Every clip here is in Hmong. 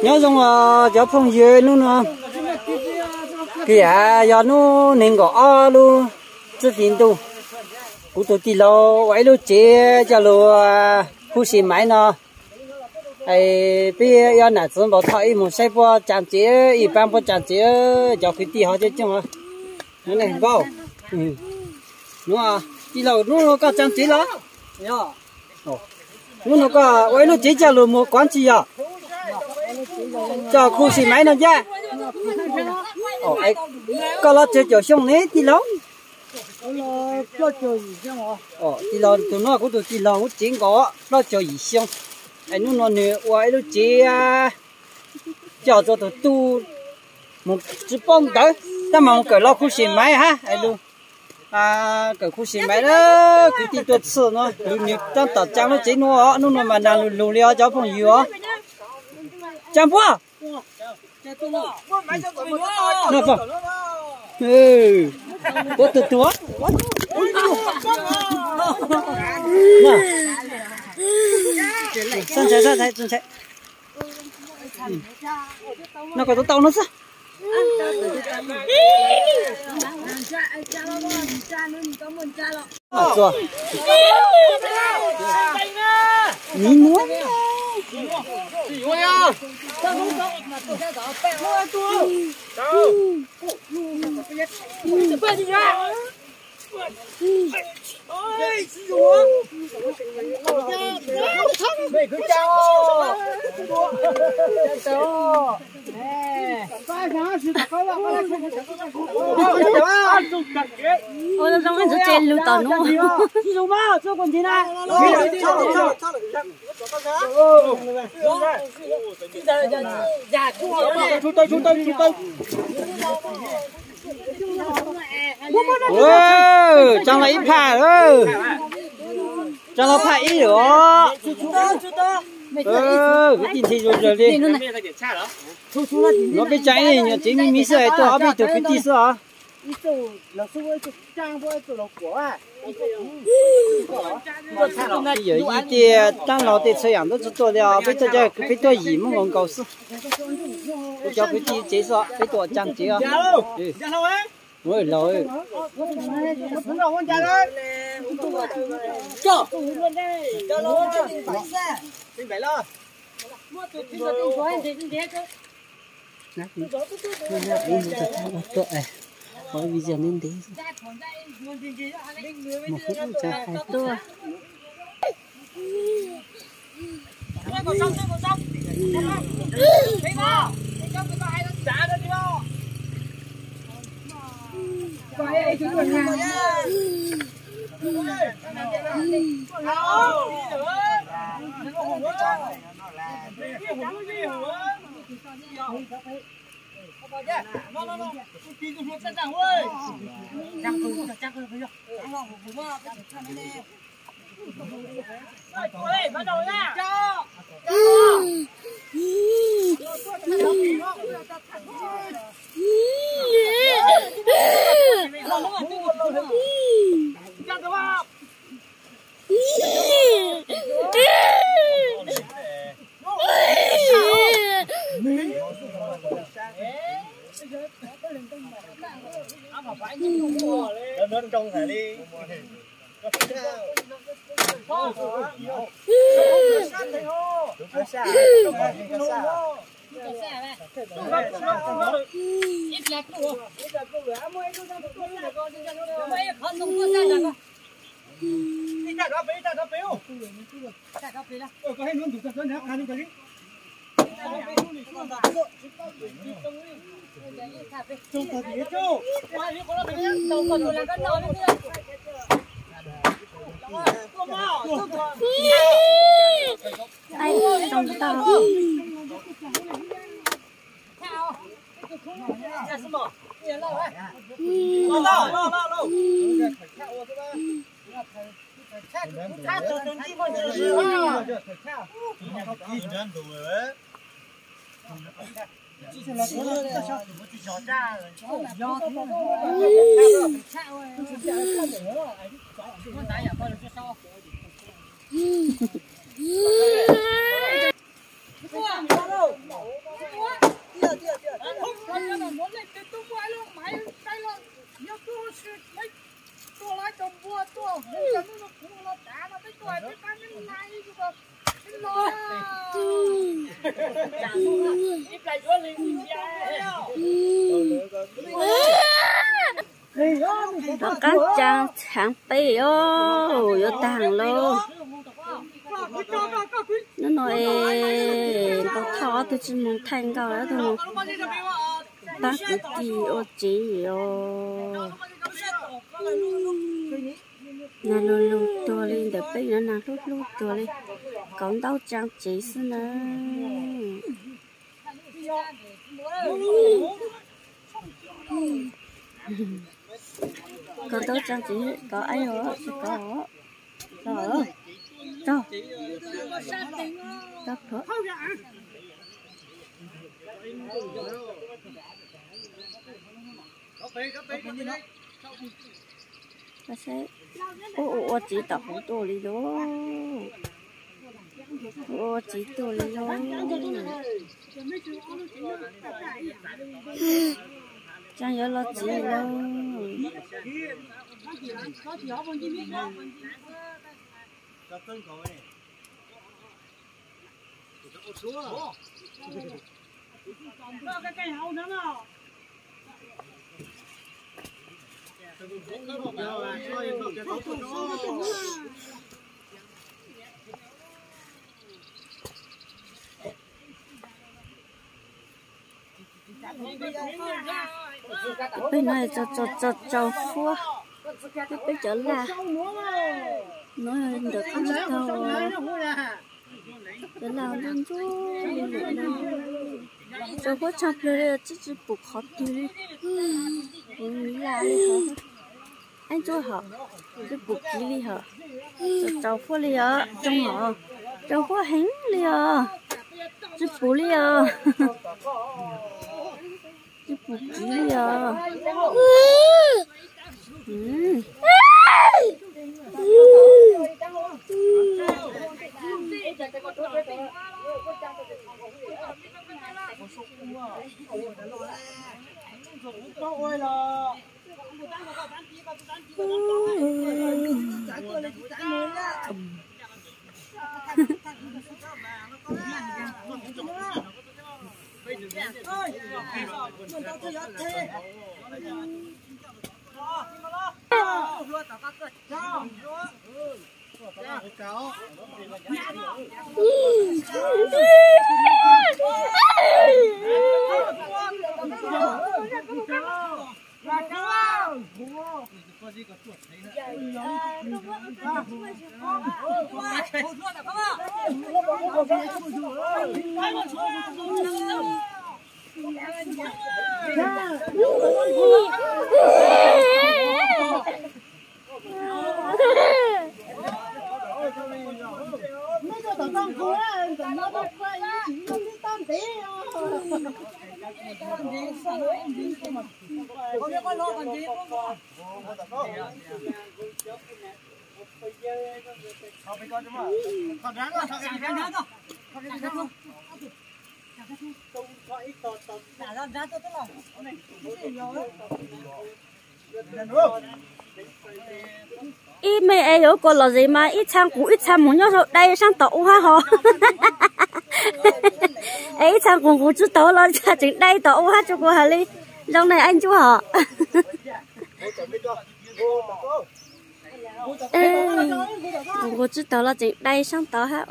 Nyob zoo os cov phooj ywg, hnub no kiag yog hnub nees nkaum ob lub tsib hlis ntuj, kuv tus tij laug ua ib lub tsev coj lug khuv si maiv no. Peb ib ob nam txiv npau thaum ib mus saib puab tsaa tsev, ib paab puab tsaa tsev, cov kwv tij hov coob coob. Npauj, tij laug, hnub no koj tsaa tsev los? Hnub no koj ua ib lub tsev coj lug mus kov ntsis yog? Coj khuv si maiv no ncaj. Koj los tsawg caum xyoo ne tij laug? Tij laug, tus no kuv tus tij laug huv tsev nkaus plaub caug yim xyoo. Es hnub no nwg ua ib lub tsev coj rua tus tub mus tsi paub ntawv, tab mas mus kawm lug khuv si maiv hab. Kawm khuv si maiv na, kwv tij tuaj txhij no, nwg tab tom tsaa lub tsev no, hnub no mas nag lug lug li os cov phooj ywg os. Tsaa npuab. Puab tug tug. Txhob ntshai, txhob ntshai, txhob ntshai. No koj tau tau no xwb. Txua. Miv nuav. Ua zoo ntsuv tse lug tom nuav. Tsaa los ib phaj, tsaa los phaj ib lawm os. Kwv tij ntxhee zoo zawg li. Nuav peb tsaa ib nyuam tsev me me xwb, tuaj ob peb tug kwv tij xwb os. Yawm yij tej taab laug tej txhua yaam ntuj tsi tuaj li os, peb tuaj, peb tuaj yim muaj nkaus nkaus xwb. Peb cov kwv tij tsev xwb, peb tuaj tsaa tsev os. Laug, ua video ntev ntev mus hub tsa hais tuaj. Rov qab tsaa tshaav peb os, yuav taag lawm. Nub nua es Npauj Thoj ob tug tsi moog thaij nkauj, ob tug moog paab kwv tij ua tsev os. Nag lug lug tuag li ntawm peb nov, nag hlub hlub tuag li, kauv ntaub tsaa tsev xwb na. Kauv ntaub tsaa tsev, kauv aib os, tsi kauv os. Tso, tso, tso plhuav. Ua, ua tsev tom qhov tuaj li lauj. Ua tsev tuaj li lauj. Tsaa yuav los txiv lauj. Peb no tsaus, tsaus, tsaus, tsaus huab, peb cov laj no ntawm qab tsis tau, cov laj ntsuab ntsuab, tsaus huab tshaj plawg li, tsi, tsi pum qhov twg li. Laj li hov, aib ntsuab hov, tsi pum kiv li hov, tsaus huab li os, tsaus huab heev li os, tsi pum li os, tsi pum kiv li os. Ib me es yuav kua lom zem mas ib txha nqus ib txha mus nyob saum dai saab tom ub hab hos. Es ib txha nqus nqus tsi taug los tseem dai tom ub hab tsi kua has li. Zoo ne aib ntsuab hos. Nqus tsi taug los tseem dai saab tod hab.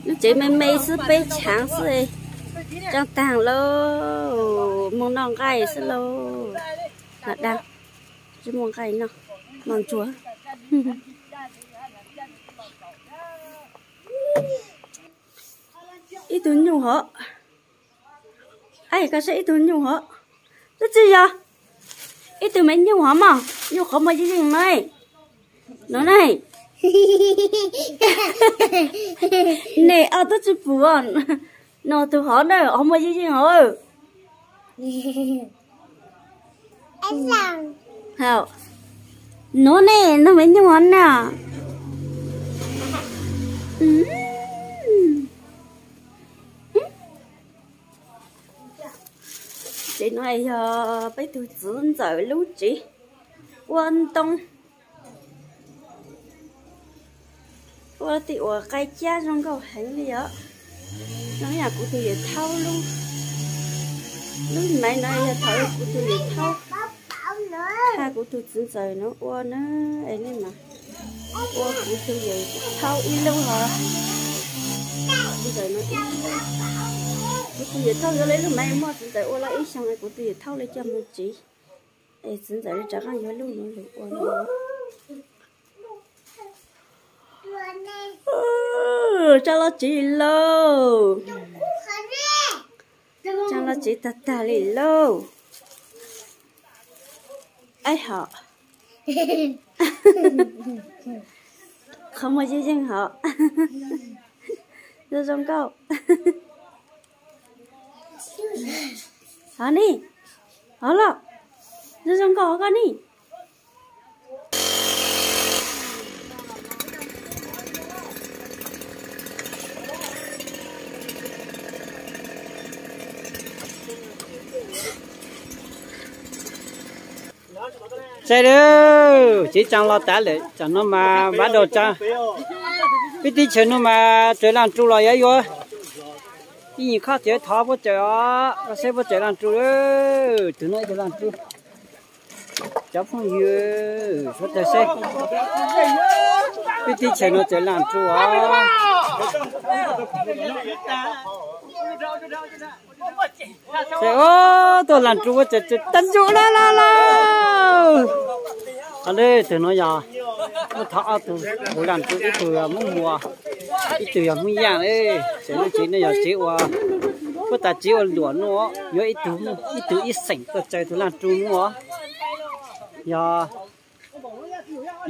Lub tsev me me xwb, peb tshaav xwb, tsaaj taag lauj, moog noj nqaij xwb lauj. Dag, tsi muaj nqaij noj, noj ntsuag. Ib tug nyuj hov, aib, koj saib ib tug nyuj hov, twb tsi yog, ib tug me nyuj hov mog, nyuj qhov muag yeej yeej no. No ne, ne ob tug tsi pum, no tug hov na, qhov muag yeej yeej hov. No ne, no me nyuj hov na. Tsev no yog peb tug txiv ntxawm lub tsev ua ntoo. Ua tej uas qaib cab zoo nkauj heev li os. Zoo yam kuv tus yawm thaub lub, lub maiv no yog thaum kuv tus yawm thaub hab kuv tus txiv ntxawm no ua na, es nej mas ua kuv tus yawm thaub ib lub ho. Txiv ntxawm no ib lub. Kuv tus yawm thaub yuav lub maiv muaj txiv ntxawm ua lawm ib xyoos, kuv tus yawm thaub li coj mus tsiv, es txiv ntxawm li rov qab yuav lub no lug ua no. Tso los tsiv lauj. Tso los tsiv tag tag li lauj. Aib hom. Qhov muag yeej yeej hom. Zoo zoo nkauj. Hov ne, hov los, zoo zoo nkauj hov koj ne. Saib lawm, tsev tsaa los tav lawm, tsam no mas npaj dau tsaa. Peb teb chaws no mas tsaws laj nrug los yuav yuav ib nyuag khob tsev thov puab tsaws os, saib puab tsaws laj nrug. Tug no ib tug laj nrug. Cov phooj ywg suav dlawg saib, peb teb chaws no tsaws laj nrug os. Tuaj laj nrug ua tsaws tsaws tag nrug lawm lauj. Tug no yog muab thov ob tug, kuv laj nrug ib tug yog Hmoob Muas, ib tug yog Hmoob Yaaj. Tsev no, tsev no yog tsev uas puab tas tsev ua luam nuav, yuav ib tug ib xeem tuaj tsaws tug laj nrug nuav. Yog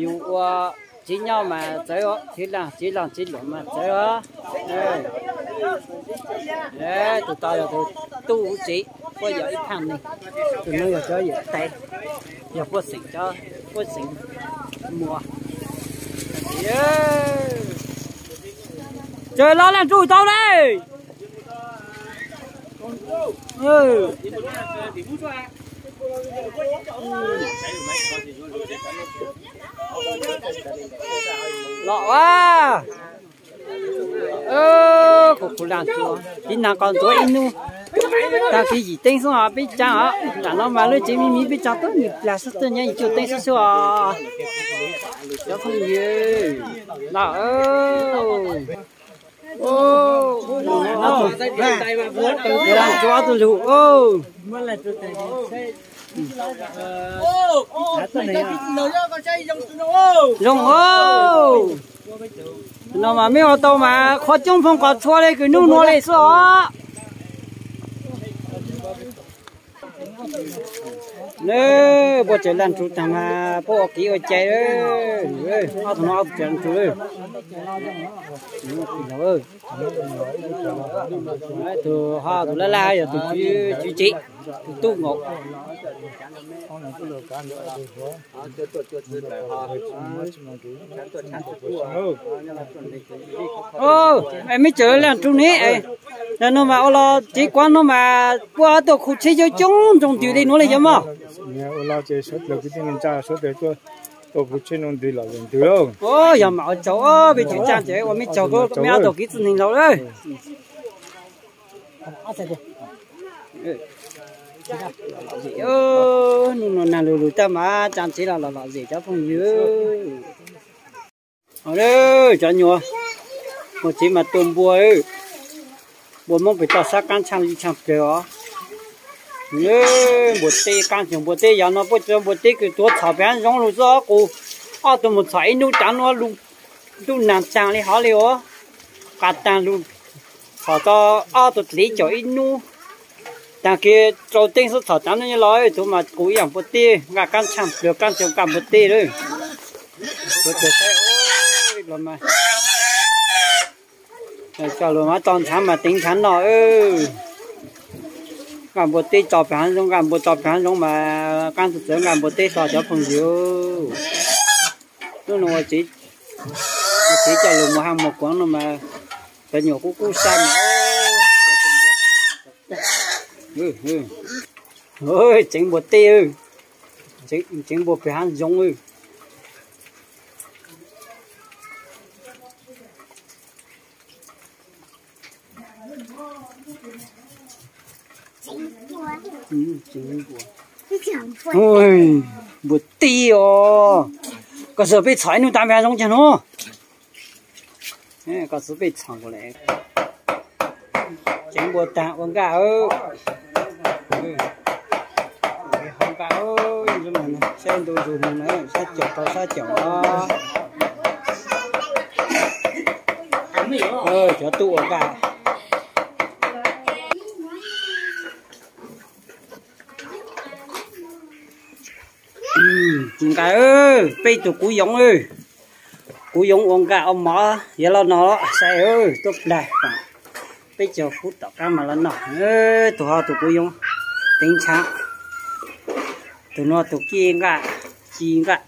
yus ua tsev nyob mas txawv, tsev laj tsev luam mas txawv. Tus tod yog tus tub huv tsev, puab yog ib thaaj neeg. Tus nuav yog cov yawm tais, yog puab xeem, cov puab xeem Muas. Tsaws los laj nrug tau lawm. Los a, kuv kuv laj nrug tiv nag qos ntxuav ib nub, taag kis yim teeb xwb os peb caag os. Lam no mas lub tsev me me peb caag tuab nyuas plag xwb, tuab nyuas yim cuaj teeb xwb xwb os. Cov phooj ywg, los, tus lug. Zoo os. No mas mej ua tau mas qhov coob phooj qhov tshua le kws nub nua le xwb os. Puab tsaws laj nrug taag mas puab ua kev ua cai. Ob tug no ob tug tsaws laj nrug. Tus ho tus laj laj yog tus tswv tsev, tus tub nkaus. Mej tsaws laj nrug ne, no mas ua los tsev kuav no mas puab tuaj khu tsheb coob coob ntsoog ntws le nuav le yog mog. Yog mam ua tsaug, peb tsaug, mej ob tug kwv tij neeg laus lawm. Nub nua nag lug lug tag mas tsaa tsev los lom lom zem cov phooj ywg. Cov nyuas, ua tsev mas tua npua, npua Moob pem toj sab qaab tshaaj tshaaj plawg os. Npua teb, qaab tsoom npua teb, yog no puab tso npua teb kws tuav txhom pem hav zoov lug xwb os kuv. Ob tug mus txhom ib nub tsav nua lug ntuj naag tsaag le hov le os. Qas taag lug txhom tau ob tug dlev caum ib nub. Taag kis rau teeb xwb txhom tsav nub nyob los tug mas kuv ib yaam npua teb, nqaj qaab tshaaj plawg, qaab tsoom nqaj npua teb lawm. Coj lug mas tso ntshaav mas teev ntshaav noj. Nqaj npua teb tso pem hav zoov, nqaj npua tso pem hav zoov mas qaab txawv nqaj npua teb hlo cov phooj ywg. Nub nua ua tsev coj lug muas haj muas kuav no mas cov nyuam kub kub sab mas tseev npua teb, tseev npua pem hav zoov. Npua tij os. Koj xav peb txhom ib hnub tas npaj zoo cag no. Koj xav peb txhom kuv le. Ceev npua tag ua nkaj. Ho nkaj, saib ntu zus mus na, sab caum rau sab caum os. Cov tub ua nkaj. Tsis nqa, peb tus kuv yoov, kuv yoov ua nkaj ua mov yuav los no saib tuaj plag. Peb cov kub tom qab mas los no, tus ho tus kuv yoov teev ntshav, tus no tus kij nqaj, ci nqaj.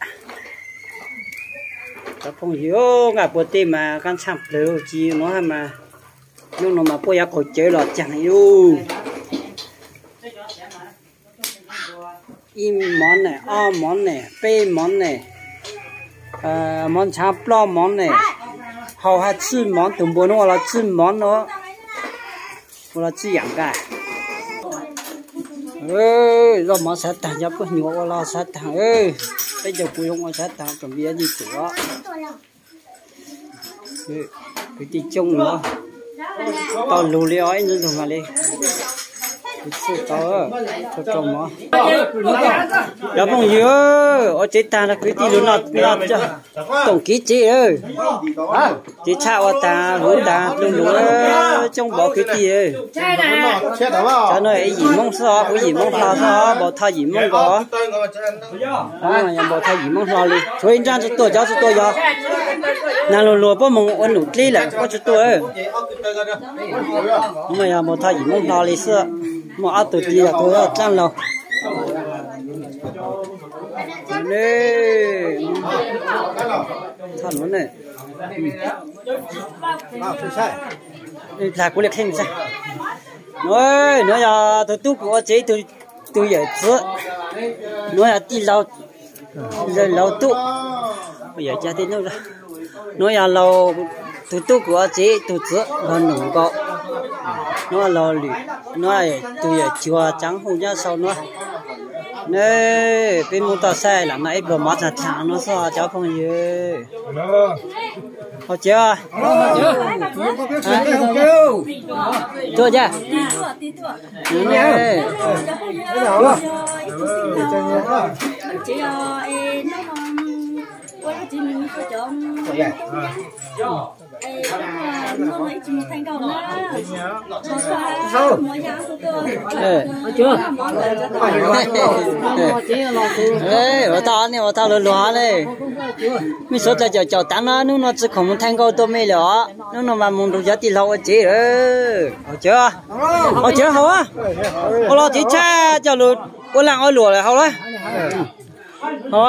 Cov phooj ywg, nqaj puag tej mas qab ntshaj plawg ci no mas, hnub no mas puab yuav qaug cawv los caag li. Ib mov ne, ob mov ne, peb mov ne, mov ntshav plaub mov ne, haus hab tsib mov, tus npua nuav ua los tsib mov nuav, ua los tsib yaam nqaj. Zaub mov sawv taag, cov phooj ywg ua los sawv taag, peb cov kuv yoov ua sawv taag, tsoom vij ib tug os. Kwv tij coob los tau lug li os, ib ntsis lug mas li. Kuv txhij tau, tau mov. Cov phooj ywg, ua tsev taag no kwv tij lug noj, noj toom kev tsev. Tsev tshaj ua taag, huv taag, lug lug, coob npaum kwv tij. Cov no yim Moob xwb os, kuv yim Moob hlo xwb os, npaum thaum yim Moob nkaus. Yog npaum thaum yim Moob hlo li, tshuav ib nrab tsi tuaj, cov tsi tuaj yog naag lug luag puab moog ua num dleb lawm puab tsi tuaj. Yog npaum thaum yim Moob hlo li xwb, muaj ob tug tis yog tug dlaab laug. Nuav yog tug tub kws ua tsev, tug yawm txiv, nuav yog tij laug, laug tub, nuav yog tug tub kws ua tsev, tug txiv laug num nkaus, nuav laug lwm, nuav tug yawm cuag caav hu nyob sau nuav. Ne, peb Moob toj saib lam noj ib pluag mov tag thaam nuav xwb cov phooj ywg. Hau cawv, tuaj ca. Ua tau ne, ua tau luag luag ne. Mej suav dlawg caum caum tav no, nub no tsi khoom moog thaij nkauj tuaj mej lawm os. Nub no mas moog nrug cov tij laug ua tsev lawm. Hau cawv, hau cawv hau, ua los tsev tshaj coj lug ua laaj ua luam lawm hau lawm. Hau.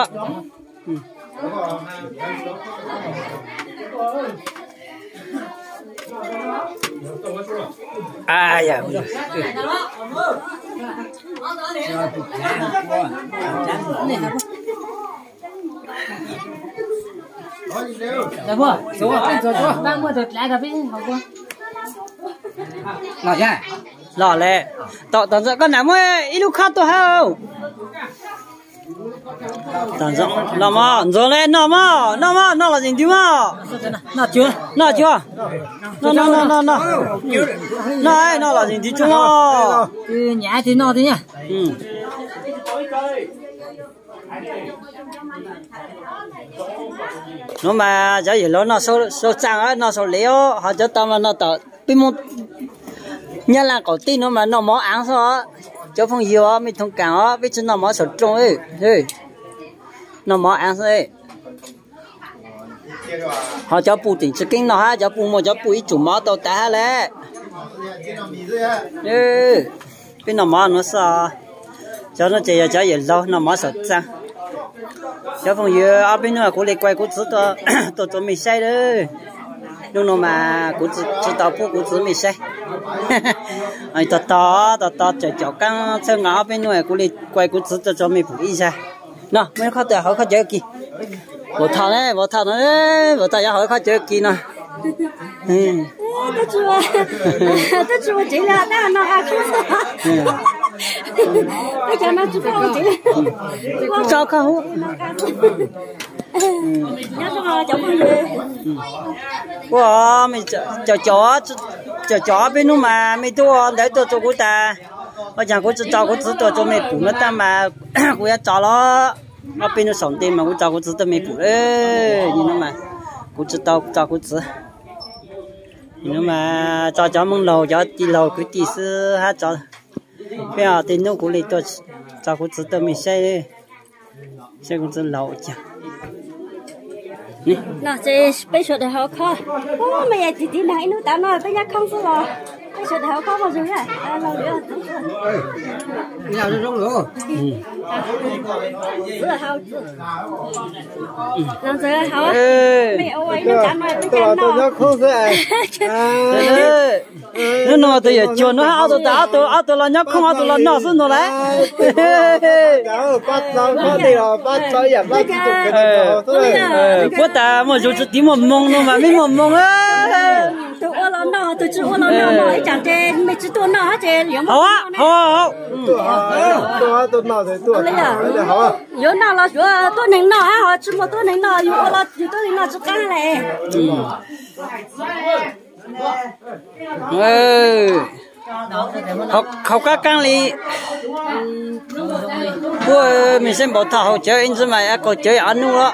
Los le, tom tom ntxov koj nam muab ib lub khob tuaj hab. Los mog, ntxuag le, noj mog, noj mog, noj los zeeg ntws mog. Noj cuag, noj, noj, noj, noj, noj los zeeg ntws tsuag mog. Nuav mas cov yawg laug noj sau txaaj, noj sau le os, ho cov tau mas noj tom peb Moob Nyab Laaj qaum teb nuav mas noj mov aav xwb os. Cov phooj ywg os, mej thoo kaam os, peb tsi noj mov saum rooj, noj mov aav xwb. Ho cov puj tseem tsi keeb noj hab, cov puj muaj cov puj ib tsum mov tau tas hab le. Peb noj mov nuav xwb os. Cov nuav ces yog cov yawm laug noj mov saum txaaj. Cov phooj ywg, ob peb nub kuv le kuaj kuv txiv tuaj rua mej saib lawm. Nub nua mas kuv tsi tau pub kuv txiv mej saib. Tos tos, tos tos caum caum qaab txhawb nqa ob peb nub kuv le kuaj kuv txiv tuaj rua mej pum ib zag. No, mej khob tawm hauv khob cawv kis. Vaus Thoj ne, Vaus Thoj no, Vaus Thoj yuav hauv khob cawv kis no. Twb tsis ua, twb tsis ua tsev li, tab no a khoob xwb. Peb cov no tsis pub ua tsev. Tso koj hub. Nyob zoo cov phooj ywg. Ua, cov cov, cov cov peb hnub mas mej twb ua ntawv tuaj rau kuv tas, ua cas kuv tsis tso kuv txiv tuaj rau mej pum no tab mas kuv yuav tso los. Ob peb hnub saum ntej mas kuv tso kuv txiv tuaj mej pum lawm, nim no mas kuv tsis tau tso kuv txiv. Nim no mas tso cov hmoob laug cov tij laug kwv tij xwb hab tso. Peb tej hnub kuv li tuaj tso kuv txiv tuaj mej saib, saib kuv txiv laug ua cas. No ces peb sawv daws hauv khob, mej yog tiv tiv neeg ib hnub tav no peb nyob khoob xwb los peb sawv daws hauv khob mos zog. Los ntawd hauv, mej ua ib hnub tav no peb nyob khoob xwb. Hnub no tus yawm cuag no ob tug tas, ob tug los nyob khoob ob tug los noj xwb no lauj. Puab tas muaj zug tsis tiv muaj moo no mas mej muaj moo. Tus ua los noj, tus tsis ua los noj no ib tsam ces mej tsis tuaj noj ces hauv, hauv, hauv. Yuav noj los yuav tuab neeg noj hab, ho tsis muaj tuab neeg noj, yus ua los yus tuab neeg noj tsis qab lawm. Hauv qab qaab li. Puab mej saib npau thaj hauv cawv ib ntsis mas qaug cawv ob nub lawm.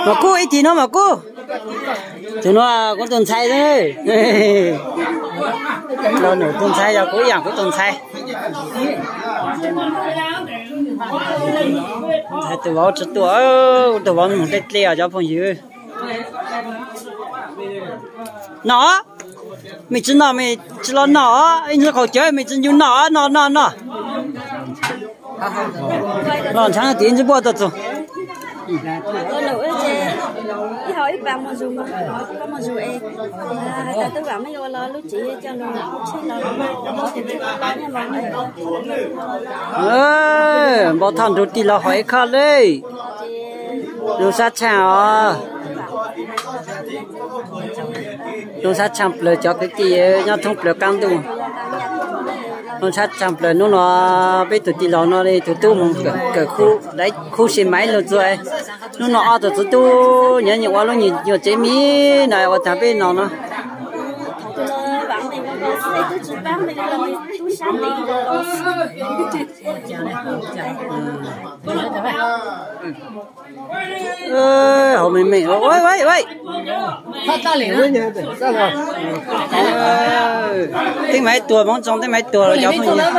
Mas kub ib tug no mas kub. Tus no kuv tus ntxhais xwb. Los nws tus ntxhais yog kuv ib yam kuv tus ntxhais. Ntxhais tus vauv tsis tuaj, tus vauv mus dlej dlej os cov phooj ywg. Noj, mej tsis noj mej tsis los noj, ib ntsis qaug cawv mej tsis ncu noj, noj noj noj. Los ntshav tim ib ntsis puab tuaj txug. Npau thaj nrug tij laug hov ib khob lawm. Zoo sab tshaaj os. Zoo sab tshaaj plawg cov kwv tij nyob thoob plawg qaab ntuj. Zoo sab tshaaj plawg nub no peb tug tij laug no li tug tub moog kawm khub, lawv khub se maiv lug txug. Nub no ob tug txiv tub nyias ua lub nyuag tsev me no ua taag peb no no. Hauv me me, teeb maiv tuag, hmoov tsoo teeb maiv tuag los cov phooj ywg.